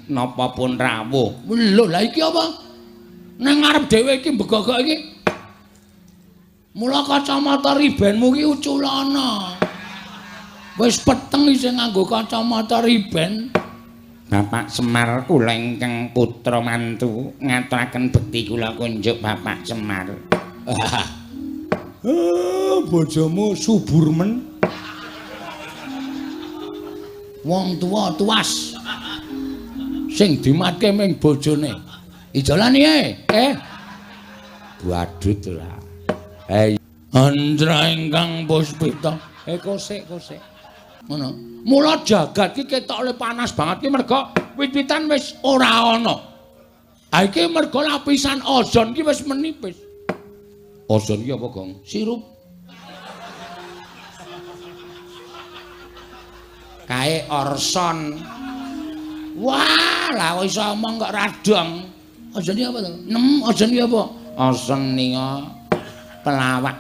Inggih, napa pun rawuh. Lho, lah iki apa? Nang ngarep dhewe iki mbegogok iki. Mula kacamata ribenmu ki uculana. Wis peteng isih nganggo kacamata riben. Bapak Semar kula ingkang putra mantu ngaturaken bekti kula kunjuk Bapak Semar. Bojomu subur men. Wong tuwa tuas. Sing dimatke ming bojone. Ijolan piye? Badut ora. Andra ingkang puspita. Kosek kosek. Ngono. Mula jagat ki ketok le panas banget ki merga wit-witan wis ora ana. Ha iki merga lapisan ozon ki wis menipis. Ozon ki apa, Gong? Sirup. Kae orson. Wah, lah kok iso omong kok radong. Ozon ki apa to? Nem, ozon ki apa? Ozon nika pelawak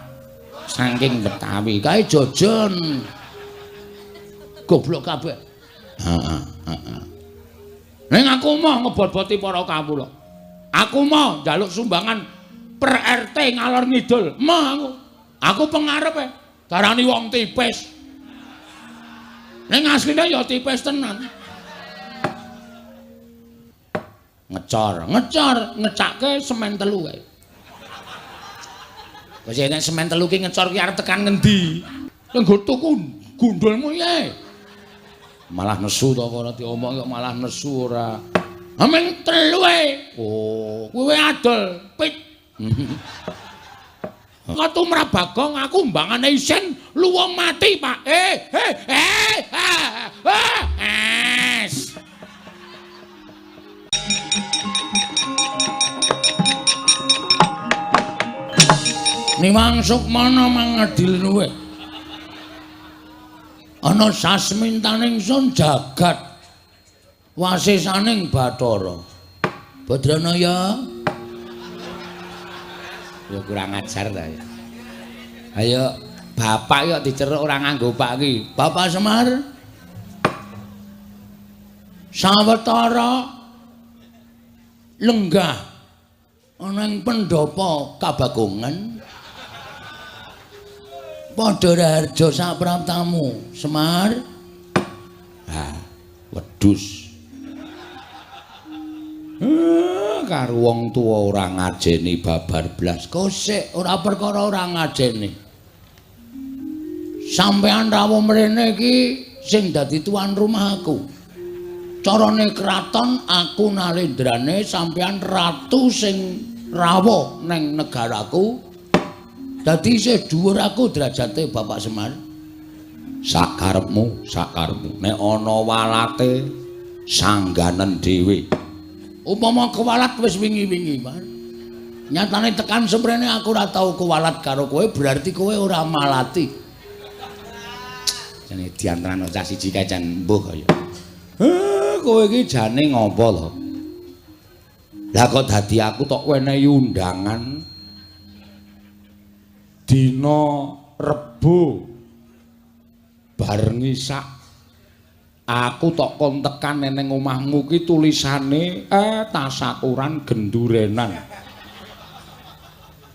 saking Betawi. Kae jojon. Goblok kabeh. Heeh, heeh. Ning aku moh ngebot-boti para kawula. Aku moh njaluk sumbangan per RT ngalor ngidul. Moh aku. Aku pengarepe darani wong tipis. Ning asline ya tipis tenan. Ngecor, ngecor, ngecake semen telu kae. Wis nek semen telu ki ngecor ki arep tekan ngendi? Nggo tuku gundulmu ye. Malah nesu to ora diomong kok malah nesu ora. Ameng telu e. Oh, kowe adol pit. Kok tumrap Bagong aku mbangane isin luwung mati, Pak. Es. Niwang Sukmana mangedil luwih. Ana sasmintaning sun jagat wasisaning Bathara. Badrana ya. Ya kurang ajar ta ya. Ayo bapak kok diceruk ora nganggo pak ki. Bapak Semar. Sawetara lenggah ana ing pendhapa Kabagongan. Padha raharja sapraptamu, Semar. Ha, wedhus. Karo wong tuwa ora ngajeni babar blas. Kosek ora perkara ora ngajeni. Sampeyan rawuh mrene iki sing dadi tuan rumah aku. Carane kraton aku nalendrane, sampeyan ratu sing rawuh neng negaraku. Dadi isih dhuwur aku derajate Bapak Semar. Sakarepmu, sakarepmu. Nek ana walate sangganen dhewe. Upama kewalat wis wingi-wingi, Mas. Nyatane tekan semrene aku ora tau kewalat karo kowe, berarti kowe ora malati. Jane diantarane cah siji kae jan mbuh kaya. Kowe iki jane ngopo to? Lah kok dadi aku tok wenehi undangan dina Rebo bar ngisak aku tok kon tekan neng omahmu ki tulisane tasakuran gendurenan.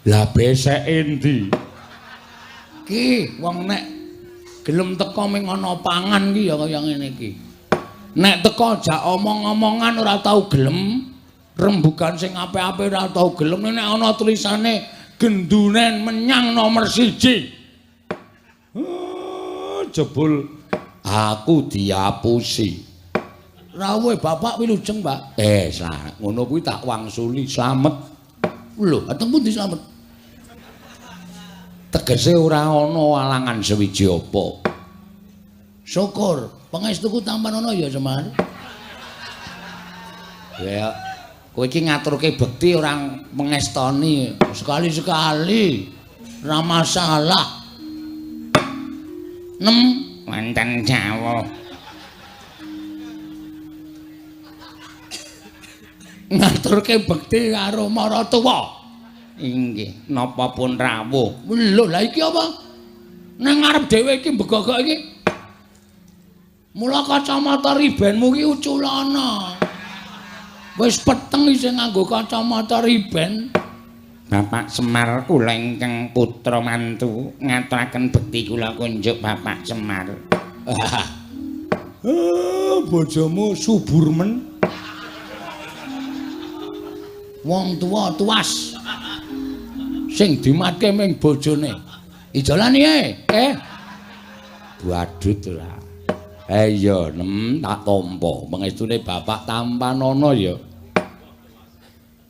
Lah beseke endi? Ki wong nek gelem teko ming ana pangan ki ya kaya ngene iki. Nek teko jak omong-omongan ora tau gelem, rembugan sing apik-apik ora tau gelem, nek ana tulisane genduren menyang nomor 1. Jebul aku diapusi. Rawuhe bapak wilujeng, Pak. Ngono kuwi tak wangsuli slamet. Lho, ateng pundi slamet? Tegese ora ana alangan sewiji apa. Syukur, pangestuku tampan ana ya, Semar. Ya, kowe iki ngaturke bekti ora mengestoni. Sekali-sekali ora masalah. Nem wonten jawah. Ngaturke bekti karo maratuwa. Inggih, napa pun rawuh. Lho, lah iki apa? Nang ngarep dhewe iki mbegogok iki. Mula kacamata ribenmu ki uculana. Wis peteng isih nganggo kacamata riben. Bapak Semar kula ingkang putra mantu ngaturaken bekti kula kunjuk Bapak Semar. Bojomu subur men. Wong tuwa tuas. Sing dimatke ming bojone. Ijolan iki, eh. Badut ora. Iya, nem tak tampa. Pengestune Bapak tampanana ya.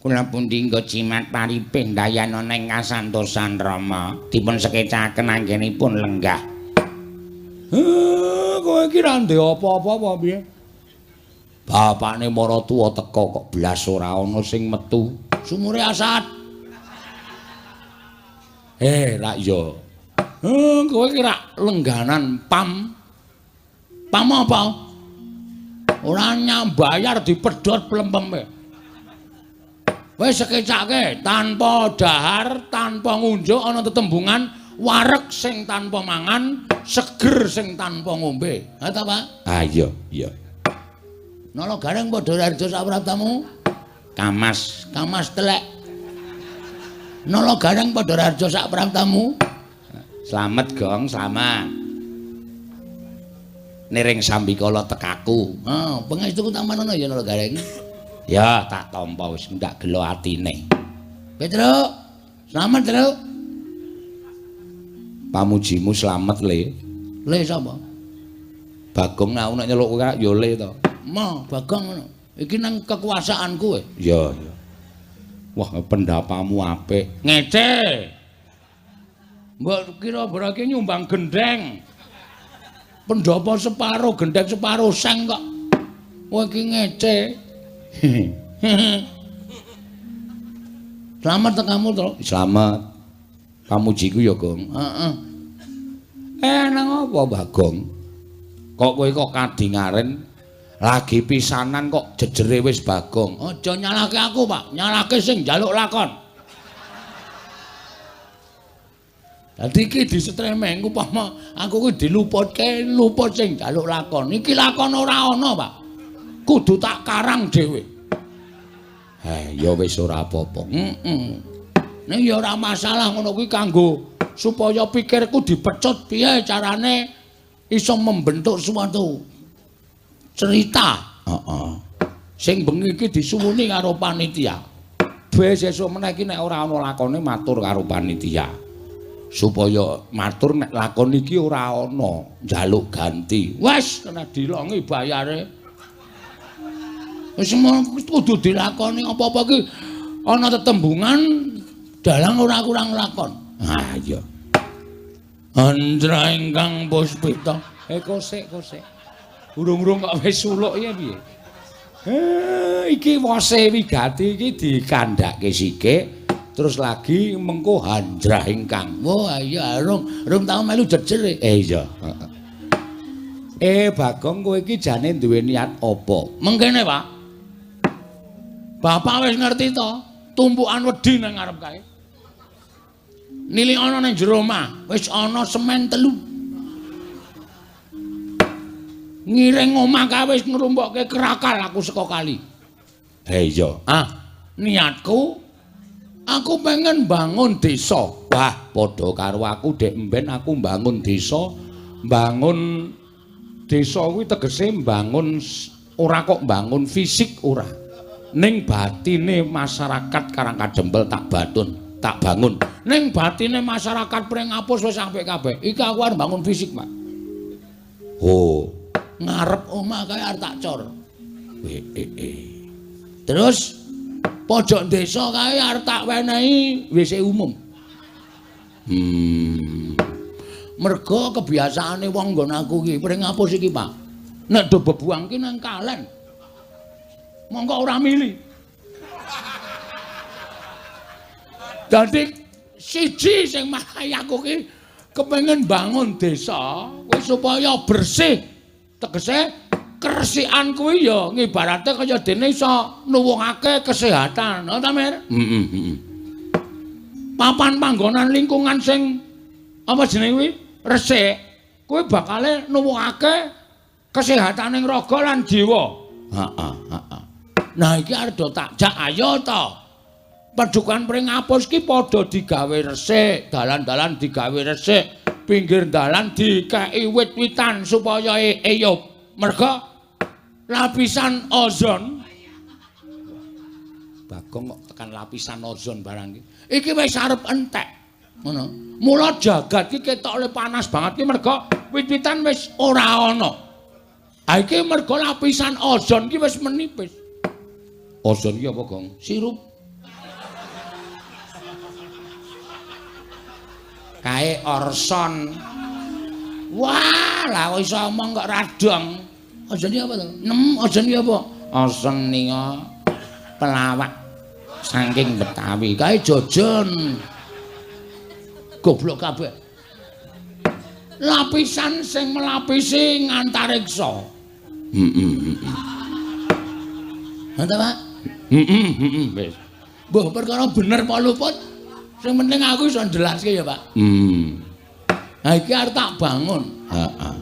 Kula pundi nggo jimat paripih ndayana ing kasantosan Rama. Dipun sekecaken anggenipun lenggah. Kowe iki ra ndek apa-apa apa piye? Bapakne maratuwa teka kok blas ora ana sing metu. Sumure asat. Rak ya. Kowe iki rak lengganan pam. Pam apa? Ora nyambayar dipedhot plempeme. Wis sekecake tanpa dahar, tanpa ngunjuk ana tetembungan wareg sing tanpa mangan, seger sing tanpa ngombe. Ha ta, Pak? Ah iya, iya. Nala Gareng padha harja sapraptamu? Kamas, kamas telek. Nala Gareng padha harja sapraptamu? Slamet, Gong, slamet. Niring sambikala tekaku. Ha, pangestuku tampanana ya Nala Gareng. Ya, tak tampa wis ndak gelo atine. Petruk, slamet, Truk. Pamujimu slamet, Le. Le sapa? Bagong aku nek nyeluk kowe ya Le to. Ma, Bagong ngono. Iki nang kekuasaanku kowe. Iya, iya. Wah, pendapamu apik. Ngece. Mbok kira iki nyumbang gendheng. Pendhapa separo, gendheng separo seng kok. Kowe iki ngece. Slamet tekamu to? Slamet. Pamujiku ya, Gong. Heeh. Nang apa, Bagong? Kok kowe kok kadingaren lagi pisanan kok jejere wis Bagong. Aja nyalahke aku, Pak. Nyalahke sing njaluk lakon. Dadi iki disetremeng upama aku kuwi diluputke, luput sing njaluk lakon. Iki lakon ora ana, Pak. Kudu tak karang dhewe. Ya wis ora apa-apa. Heeh. Ning ya ora masalah ngono kuwi kanggo supaya pikirku dipecut piye carane iso membentuk suatu cerita. Heeh. Sing bengi iki disuwuni karo panitia. Besok meneh iki nek ora ana lakone matur karo panitia. Supaya matur nek lakon iki ora ana, njaluk ganti. Wes kena dilongi bayare. Wis kudu dilakoni apa-apa iki ana tetembungan dalang ora kurang lakon. Ah iya. Andra ingkang puspita. Kosek kosek. Urung-urung kok wis suluk ya piye? Iki wose wigati iki dikandhake sithik terus lagi mengko handrah ingkang. Wah iya rung tau melu jejer. Iya. Bagong kowe iki jane duwe niat apa? Mengkene, Pak. Bapak wis ngerti to, tumpukan wedi nang ngarep kae. Nilik ana nang jero omah, wis ana semen 3. Ngiring omah kae wis ngrumpokke krakal aku saka kali. Iya. Ah, niatku aku pengen bangun desa. Wah, padha karo aku dek mben aku mbangun desa, mbangun desa kuwi tegese mbangun ora kok mbangun fisik ora. Ning batine masyarakat Karangkadempel tak batun, tak bangun. Ning batine masyarakat Pringapus wis apik kabeh. Iki aku arep bangun fisik, Pak. Oh, ngarep omah kae arep tak cor. Terus pojok desa kae arep tak wenehi WC umum. Mergo kebiasaane wong nggon aku iki Pringapus iki, Pak. Nek do bebuang ki nang kalen. Mongko ora mili. Dadi siji sing marai aku ki kepengin bangun desa kuwi supaya bersih. Tegese keresikan kuwi ya ngibarate kaya dene iso nuwuhake kesehatan, ha ta, Mir? Heeh, heeh. Papan panggonan lingkungan sing apa jenenge kuwi resik, kuwi bakale nuwuhake kesehataning raga lan jiwa. Heeh, heeh. Nah iki arep do tak jak ayo to. Padukuhan Pringapus ki padha digawe resik, dalan-dalan digawe resik, pinggir dalan dikeki wit-witan supaya eyup. Merga lapisan ozon. Bagong kok tekan lapisan ozon barang iki. Iki wis arep entek. Ngono. Mula jagat ki ketok le panas banget ki merga wit-witan wis ora ana. Ha iki merga lapisan ozon ki wis menipis. Ozon ki apa, Gong? Sirup. Kae orson. Wah, lah kok iso omong kok radong. Ozon ki apa to? Nem, ozon ki apa? Ozon nika pelawak saking Betawi. Kae jojon. Goblok kabeh. Lapisan sing melapisi ngantariksa. Heeh. Ngono ta, Pak? Heeh, wis. Mbah perkara bener apa luput? Sing penting aku iso njelaske ya, Pak. Ha iki arep tak bangun. Heeh.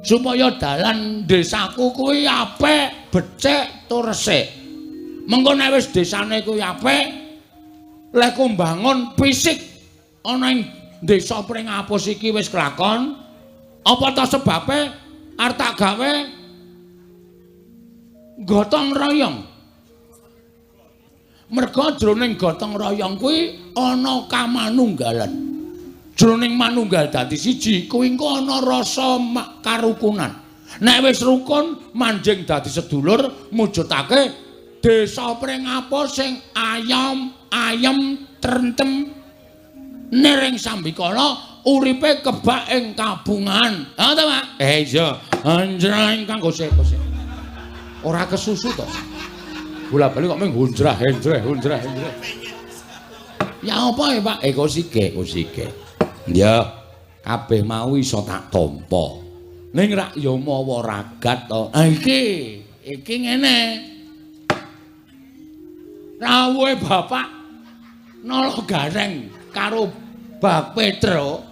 Supaya dalan desaku kuwi apik, becik tur resik. Mengko nek wis desane kuwi apik, lek ku mbangun fisik ana ing desa Pringapus iki wis kelakon, apa ta sebabe arep tak gawe gotong royong. Merga jroning gotong royong kuwi ana kamanunggalan. Jroning manunggal dadi siji kuwi engko ana rasa karukunan. Nek wis rukun manjing dadi sedulur mujudake desa Pringapus sing ayom, ayem, trentem niring sambikala uripe kebak ing kabungan. Ha ta, Pak? Iya. Anjreng kang gosek gosek. Ora kesusu to. Bola-bali kok mung hunjrah henjreh hunjrah henjreh. Ya apa ya, Pak? Kosike, kosike. Ya, kabeh mau iso tak tampa. Ning rak ya mawa ragat to. Ha iki, iki ngene. Rawuhe Bapak Nala Gareng karo Bak Petro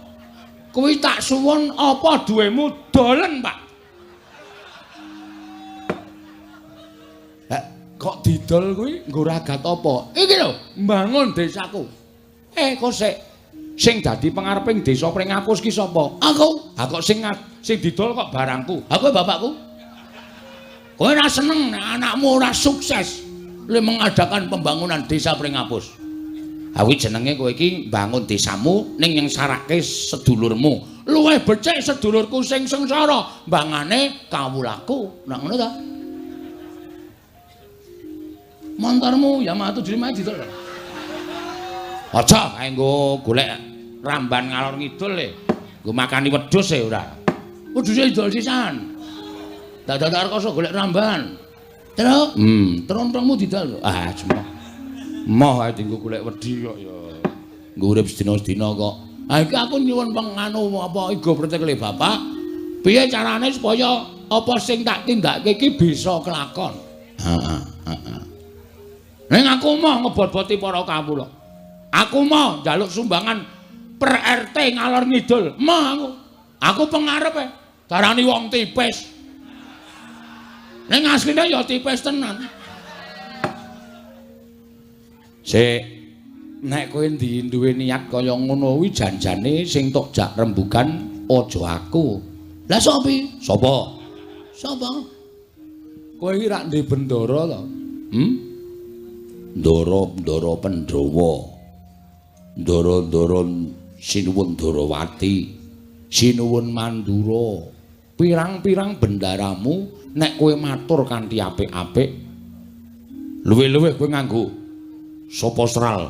kuwi tak suwun apa duwemu dolen, Pak. Kok didol kuwi nggo ragat apa? Iki lho, mbangun desaku. Kok sik sing dadi pengareping desa Pringapus ki sapa? Aku. Ha kok sing didol kok barangku? Aku bapakku. Kowe ora seneng nek anakmu ora sukses le mengadakan pembangunan desa Pringapus. Ha kuwi jenenge kowe iki mbangun desamu ning nyengsarake sedulurmu. Luwih becik sedulurku sing sengsara, mbangane kawulaku. Nah ngono ta? Montormu Yamaha 75 didol. Aja kae nggo golek ramban ngalor ngidul le. Nggo makani wedhus e ora. Wedhuse didol sisan. Dadak rekoso golek ramban. Terus, trontongmu didol. Ah, cuma. Moh ae dienggo golek wedhi kok ya. Nggo urip sedina-sedina kok. Ha iki aku nyuwun penganu apa igo pretekle Bapak. Piye carane supaya apa sing tak tindakake iki bisa kelakon? Heeh, heeh. Ning aku moh ngebot-boti para kawula. Aku moh njaluk sumbangan per RT ngalor ngidul. Moh aku. Aku pengarepe darani wong tipis. Ning asline ya tipis tenan. Sik, nek kowe duwe niat kaya ngono kuwi janjane sing tok jak rembugan aja aku. Lah sapa? Sapa? Sapa? Kowe iki rak ndek bendara to? Ndara-ndara Pandhawa. Ndara-ndara Sinuwun Darawati, Sinuwun Mandura. Pirang-pirang bendaramu nek kowe matur kanthi apik-apik, luwih-luwih kowe nganggo sapa sral.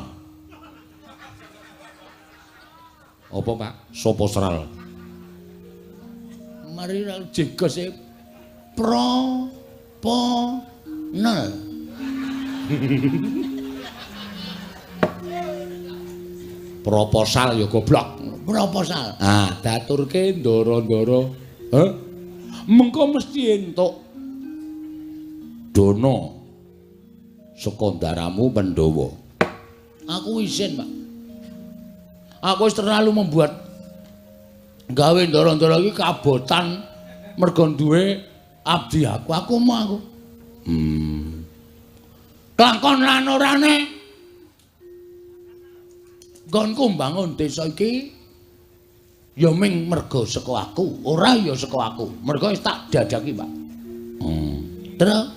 Apa, Pak? Sapa sral? Mari jegos e pro po nel. Proposal ya goblok. Proposal. Ah, daturke ndara-ndara. Heh. Mengko mesti entuk dana saka ndaramu Pandhawa. Aku isin, Pak. Aku wis terlalu membuat gawe ndara-ndara iki kabotan mergo duwe abdi aku. Aku mau aku. Kelakon lan orane. Nggonku mbangun desa iki ya ming merga saka aku, ora ya saka aku. Merga wis tak dadaki, Pak. Terus?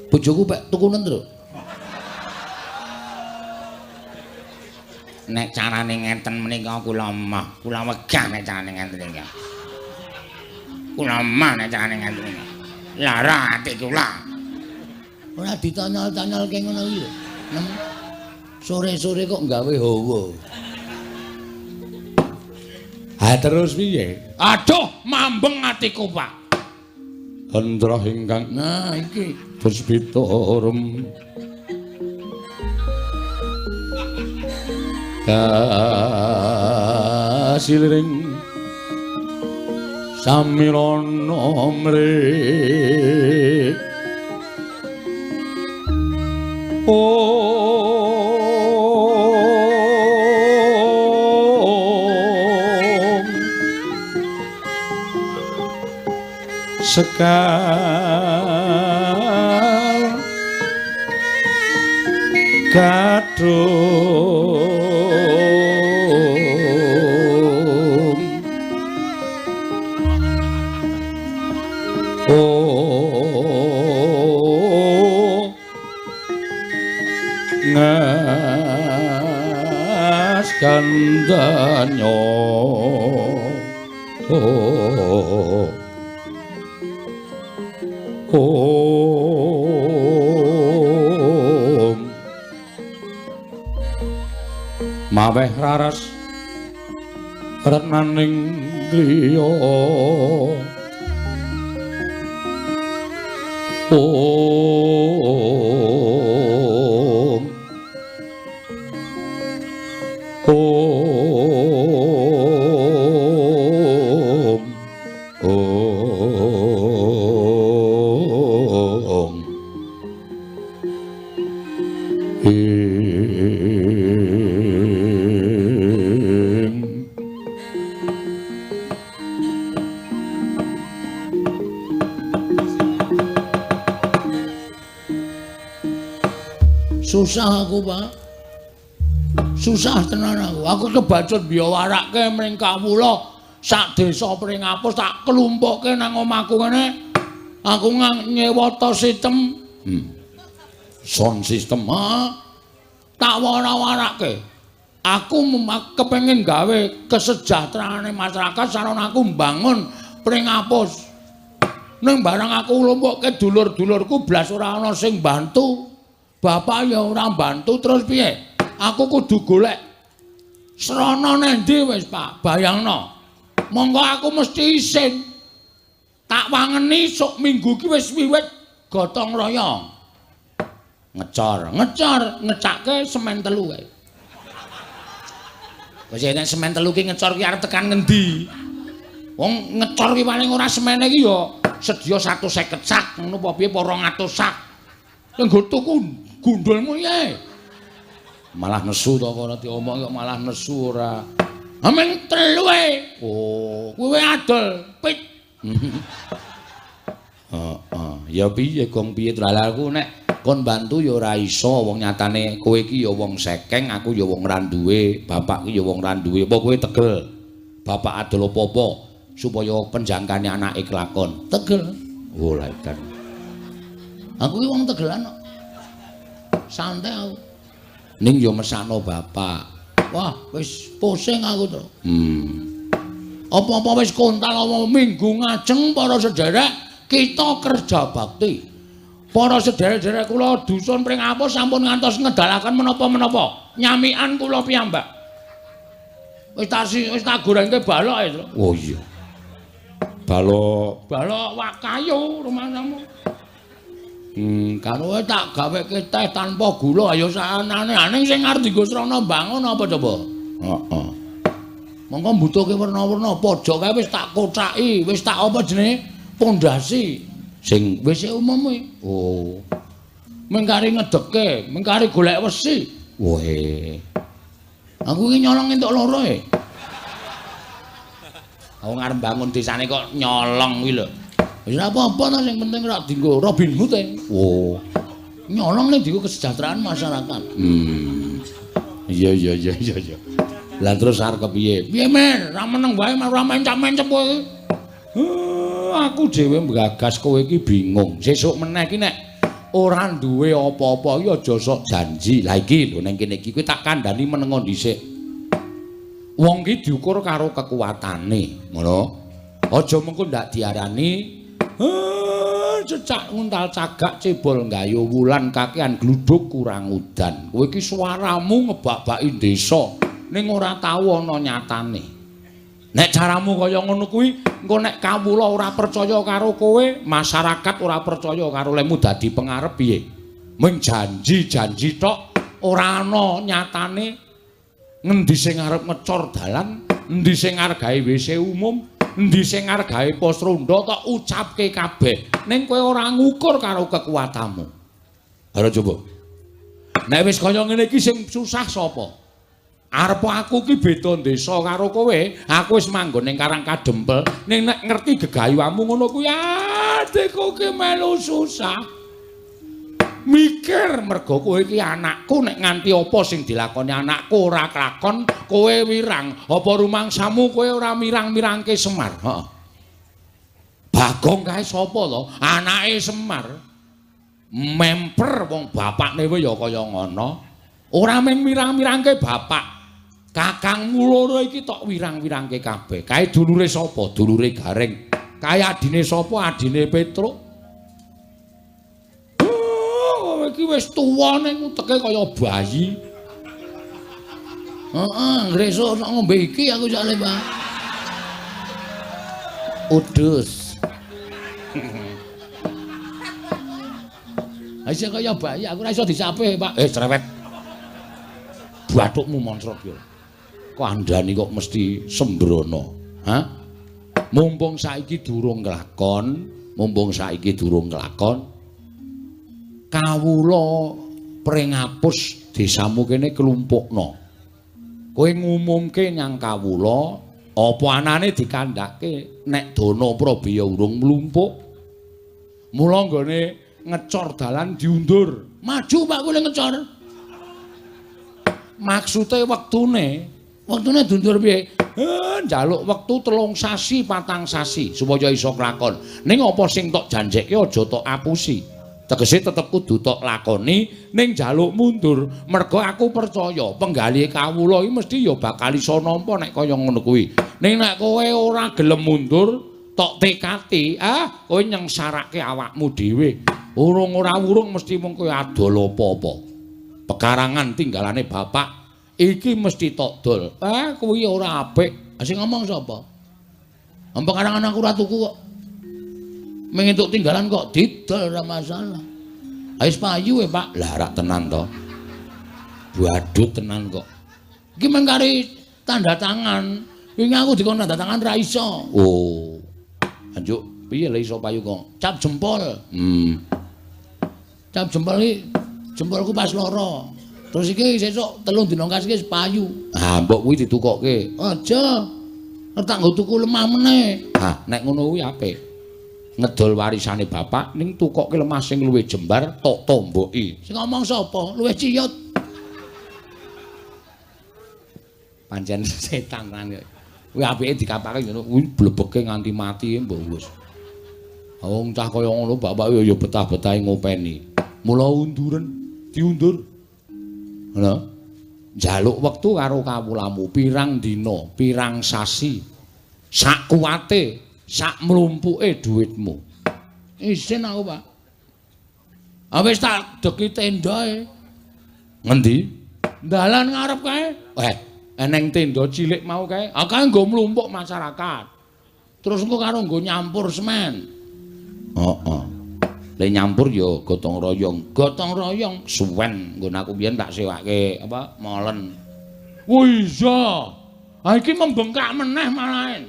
Bojoku pek tukunen, Tru. Nek carane ngeten menika kula mah, kula wegah nek carane ngeten iki. Kula mah nek carane ngeten iki. Lara ati kula. Ora ditanyol-tanyolke ngono iki lho. Sore-sore kok gawe hawa. Ha terus piye? Aduh, mambeng atiku, Pak. Hendra ingkang nah iki puspita rum kasiliring samirana mrih om sekar kadung oh ngas kandanyo oh om maweh raras retnaning griya om om om ing. Susah aku, Pak. Susah tenan aku. Aku kebacut biyawarake mring kawula sak desa Pringapus tak klumpukke nang omahku ngene. Aku nyewa to sistem. Sound system. Ha. Tak wara-warake. Aku kepengin gawe kesejahteraane masyarakat sarana aku mbangun Pringapus. Ning barang aku nglumpukke dulur-dulurku blas ora ana sing bantu. Bapak ya ora bantu terus piye? Aku kudu golek srana nendi wis, Pak. Bayangno. Monggo aku mesti isin. Tak wangeni sok minggu iki wis wiwit gotong royong. Ngecor, ngecor, ngecake semen telu kae. Wis nek semen telu ki ngecor ki arep tekan ngendi? Wong ngecor ki paling ora semene ki ya sedya 150 sak ngono apa piye apa 200 sak. Nggo tuku gundulmu ye. Malah nesu to ora diomong kok malah nesu ora. Amen telu e. Oh, kuwi adol pit. Heeh, ya piye gong piye aku nek kon bantu ya ora iso wong nyatane kowe iki ya wong sekeng, aku ya wong ra duwe, bapak ki ya wong ra duwe. Apa kowe tegel? Bapak adol apa-apa supaya penjangkane anake kelakon. Tegel. Oh, lha edan. Aku ki wong tegelan kok. Santai aku. Ning ya mesakno bapak. Wah, wis pusing aku to. Apa-apa wis kontal apa minggu ngajeng para sederek kita kerja bakti. Para sederek-sederek kula dusun Pringapus sampun ngantos ngedalaken menapa-menapa. Nyamikan kula piyambak. Wis tak gorengke balok e, Tru. Oh iya. Balok, balok wak kayu rumahmu. Karo tak gaweke teh tanpa gula ayo saanane aning sing arep dienggo srana mbangun apa coba? Heeh. Monggo mbutuhke werna-werna pojok kae wis tak kocaki, wis tak apa jenenge? Pondasi. Sing wis umum kuwi. Oh. Mengkari ngedeke, mengkari golek wesi. Wohe. Aku iki nyolong entuk loro e. Wong arep bangun desane kok nyolong kuwi lho. Wis ora apa-apa ta sing penting ora dienggo Robin Hood e. Oh. Nyolong ning diku kesejahteraan masyarakat. Iya iya iya iya iya. Lah terus arep kepiye? Piye men, ra meneng wae ora mencap-mencep kowe. Aku dhewe nggagas kowe iki bingung. Sesuk meneh iki nek ora duwe apa-apa iki aja sok janji. Lah iki lho ning kene iki kowe tak kandhani menengo dhisik. Wong ki diukur karo kekuatane, ngono. Aja mengko ndak diarani cecak nguntal cagak cebol nggayu wulan kakean gluduk kurang udan. Kowe iki suaramu ngebak-baki desa ning ora tau ana nyatane. Nek caramu kaya ngono kuwi, engko nek kawula ora percaya karo kowe, masyarakat ora percaya karo lemu dadi pengarep piye? Mung janji-janji tok ora ana nyatane. Ngendi sing arep ngecor dalan, endi sing arep gawe WC umum, endi sing arep gawe pos ronda tok ucapke kabeh. Ning kowe ora ngukur karo kekuatanmu. Ayo coba. Nek wis kaya ngene iki sing susah sapa? Arep aku ki beda desa karo kowe, aku wis manggon ning Karang Kadempel, ning nek ngerti gegayuhamu ngono kuwi adekku ki melu susah. Mikir mergo kowe iki anakku, nek nganti apa sing dilakoni anakku ora kelakon, kowe wirang. Apa rumangsamu kowe ora mirang-mirangke Semar? Heeh. Bagong kae sapa to? Anake Semar. Memper wong bapakne wae ya kaya ngono. Ora mung mirang-mirangke bapak. Kakangmu loro iki tok wirang-wirangke kabeh. Kae dulure sapa? Dulure Gareng. Kae adine sapa? Adine Petruk. Oh, iki wis tuwa ning uteke kaya bayi. Heeh, ngresuk sok ngombe iki aku jale, Pak. Udus. Isih kaya bayi, aku ora iso dicape, Pak. Cerewet. Bathukmu moncrot yo. Kandhani kok mesti sembrono. Hah? Mumpung saiki durung kelakon, mumpung saiki durung kelakon, kawula pringapus desamu kene klumpukno. Kowe ngumumke nyang kawula, apa anane dikandhake nek dana prabaya urung mlumpuk. Mula nggone ngecor dalan diundur. Maju Pak kowe ngecor. Maksude wektune, wektune diundur piye? Njaluk wektu 3 sasi, 4 sasi supaya iso kelakon. Ning apa sing tok janjekke aja tok apusi. Tegese tetep kudu tok lakoni ning njaluk mundur. Mergo aku percaya penggalih kawula iki mesti ya bakal iso nampa nek kaya ngono kuwi. Ning nek kowe ora gelem mundur, tok tekati, kowe nyengsarake awakmu dhewe. Urung ora urung mesti mung kowe adol apa-apa. Pekarangan tinggalane bapak iki mesti tok dol. Kuwi ora apik. Sing ngomong sapa? Pekarangan aku ora tuku kok. Mung entuk tinggalan kok didol ora masalah. Wis payu e, Pak. Lah rak tenan to. Badut tenan kok. Iki mung kari tanda tangan. Wingi aku dikon tanda tangan ra iso. Oh. Anjuk piye le iso payu kok? Cap jempol. Cap jempol iki jempolku pas loro. Terus iki sesuk 3 dina kas iki wis payu. Ah, mbok kuwi ditukokke. Aja. Tak nggo tuku lemah meneh. Ah, nek ngono kuwi apik. Ngedol warisane bapak ning tukokke lemah sing luwih jembar tok tomboki. Sing ngomong sapa? Luwih ciyut. Pancen setan kan. Kuwi apike dikapake ngono kuwi blebeke nganti mati mbok wis. Wong cah kaya ngono bapak ya betah-betahe ngopeni. Mula unduren, diundur. Ngono. Njaluk wektu karo kawulamu pirang dina, pirang sasi. Sak kuwate, sak mlumpuke dhuwitmu. Isin aku, Pak. Wis tak deki tendae. Ngendi? Dalan ngarep kae. Eneng tenda cilik mau kae. Ah, kae nggo mlumpuk masyarakat. Terus engko karo nggo nyampur semen. Heeh. Le nyampur ya gotong royong. Gotong royong suwen nggon aku biyen tak sewake apa molen. Oh iya. Ha iki membengkak meneh malahan.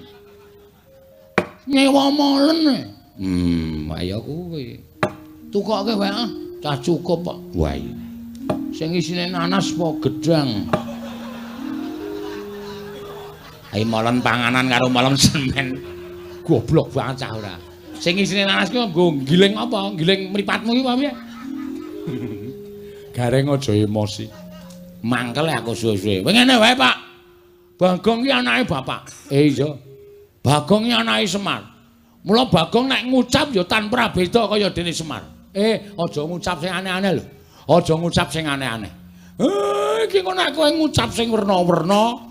Nyewa molen. Ayo kuwi. Tukoke wae ah, cah cukup kok. Wah. Iya. Sing isine nanas apa gedang? Ayo molen panganan karo molen semen. Goblok banget cah ora. Sing isine nanas ki nggo giling apa? Giling mripatmu ki apa piye? Gareng aja emosi. Mangkel aku suwe-suwe. Kowe ngene wae, Pak. Bagong ki anake bapak. Iya. Bagong ki anake Semar. Mula Bagong nek ngucap ya tanpa beda kaya dene Semar. Aja ngucap sing aneh-aneh lho. Aja ngucap sing aneh-aneh. Iki kok nek kowe ngucap sing werna-werna,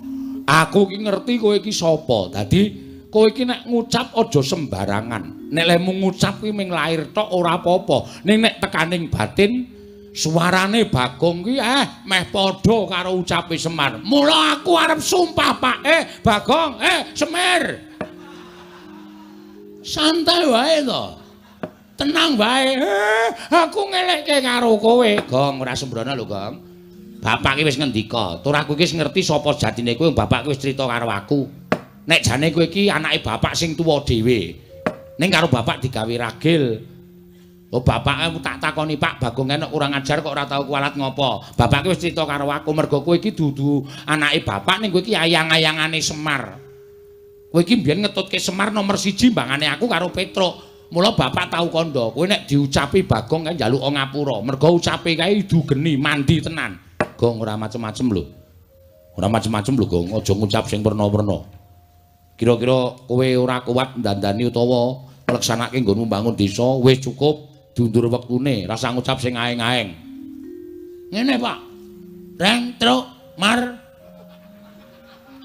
aku ki ngerti kowe iki sapa. Dadi kowe iki nek ngucap aja sembarangan. Nek lehmu ngucap kuwi ming lair tok ora apa-apa. Ning nek tekaning batin suarane Bagong ki meh padha karo ucape Semar. Mula aku arep sumpah, Pak. Bagong, Semir. Santai wae to. Tenang wae. Aku ngelekke karo kowe. Gong, ora sembrono lho, Gong. Bapak ki wis ngendika, tur aku iki wis ngerti sapa jatine kowe, bapak ki wis crita karo aku. Nek jane kowe iki anake bapak sing tuwa dhewe. Ning karo bapak digawe ragil. Oh, bapak aku tak takoni, Pak, Bagong enek kurang ajar kok ora tau kualat ngopo. Bapak ki wis crita karo aku mergo kowe iki dudu anake bapak ning kowe iki ayang-ayangane Semar. Kowe iki mbiyen ngetutke Semar nomor 1 mbangane aku karo Petruk. Mula bapak tau kandha, kowe nek diucapi Bagong kae njaluk ngapura. Mergo ucape kae idu geni mandi tenan. Gong ora macem-macem lho. Ora macem-macem lho, Gong. Aja ngucap sing werna-werna. Kira-kira kowe ora kuat ndandani utawa ngleksanake nggonmu mbangun desa, wis cukup diundur wektune, rasa ngucap sing aeng-aeng. Ngene, Pak. Reng, truk, mar.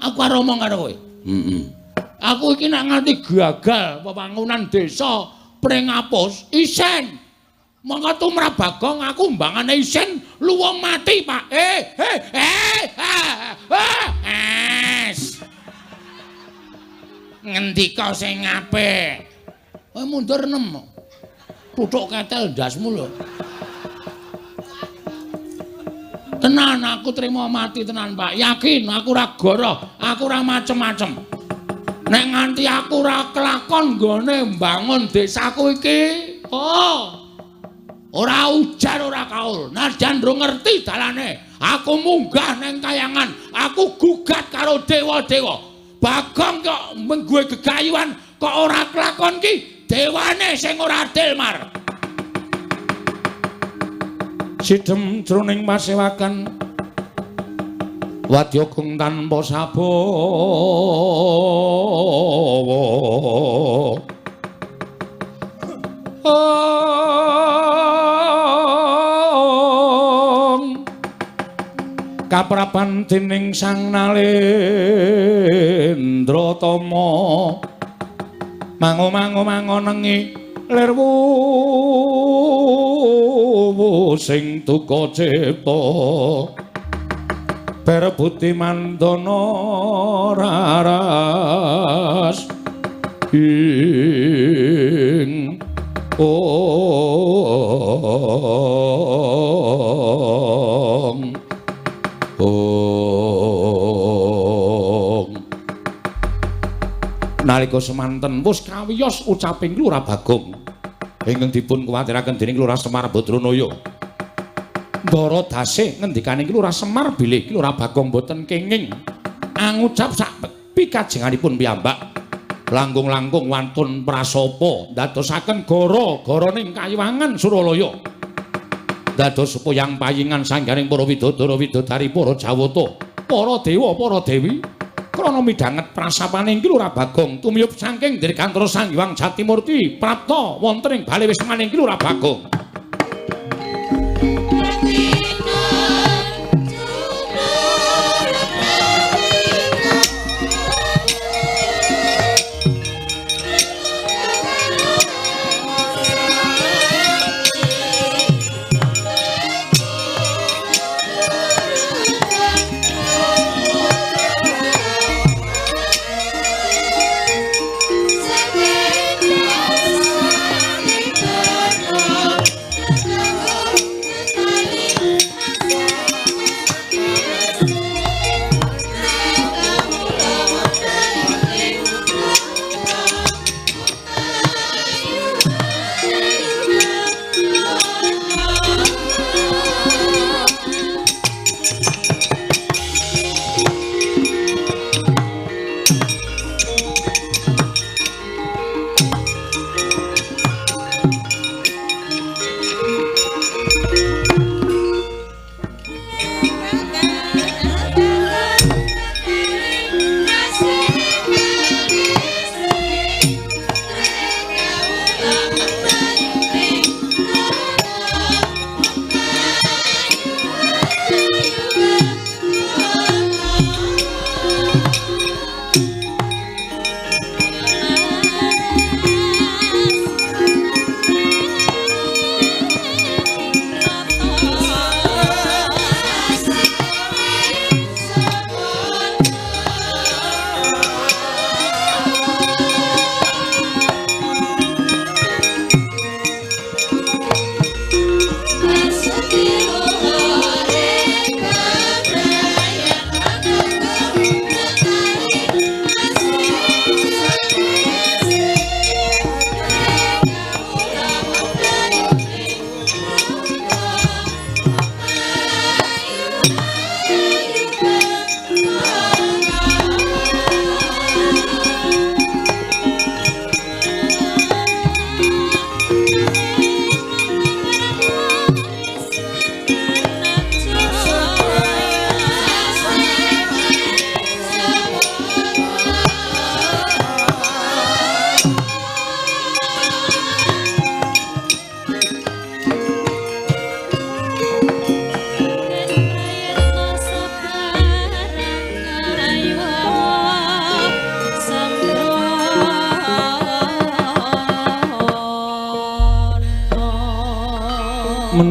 Aku arep omong karo kowe. Heeh. Aku iki nek nganti gagal pembangunan desa Pringapus, isen. Mongko tumrap Bagong aku mbangane isen luwung mati, Pak. Es. Ngendika sing apik. Kowe mundur 6. Tutuk ketel ndasmu lho. Tenan aku trimo mati tenan, Pak. Yakin aku ora goroh, aku ora macem-macem. Nek nganti aku ora kelakon nggone mbangun desaku iki, oh. Ora ujar ora kaul. Najan ndro ngerti dalane, aku munggah neng kayangan, aku gugat karo dewa-dewa. Bagong kok menggue gegayuhan kok ora kelakon ki dewane sing ora adil, Mar. Sidhem jroning pasewakan wadya kung tanpa sabawa. Kaprapan dening Sang Nalendra Tama mango-mango mangonengi lir wuwu sing duka cipta berebuti mandana raras ing ong ong. Nalika semanten wis kawiyos ucaping Lurah Bagong ingkang dipun kuwatiraken dening Lurah Semar Badranaya. Ndara dase ngendikaning Lurah Semar bilih Lurah Bagong boten kenging angucap sak pikajenganipun piyambak. Langkung-langkung wantun prasapa ndadosaken gara-garaning kayiwangan Suralaya. Dados puyang payingan sangganing para widodara widodari para jawata, para dewa, para dewi krana midhanget prasapane Ki Lurah Bagong tumiyup saking Dirgantara Sang Hyang Jatimurti prapta wonten ing bale wismaning Ki Lurah Bagong. Thank you.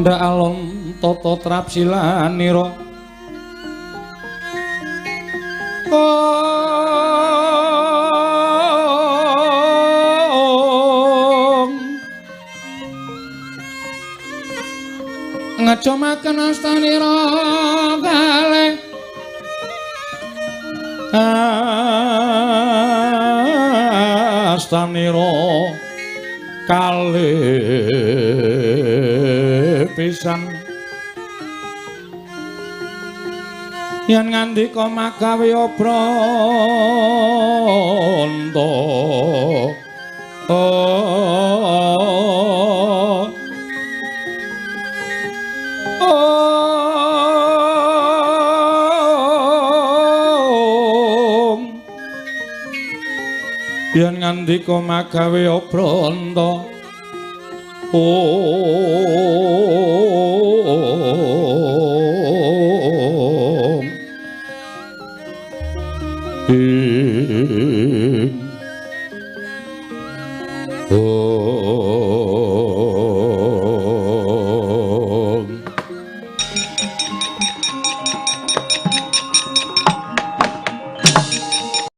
Cendhak alon tata trapsilanira. Ngecumaken astanira kalih astanira kalih pisan yen ngandika magawe obranta. Yen ngandika magawe obranta. Om ing Om.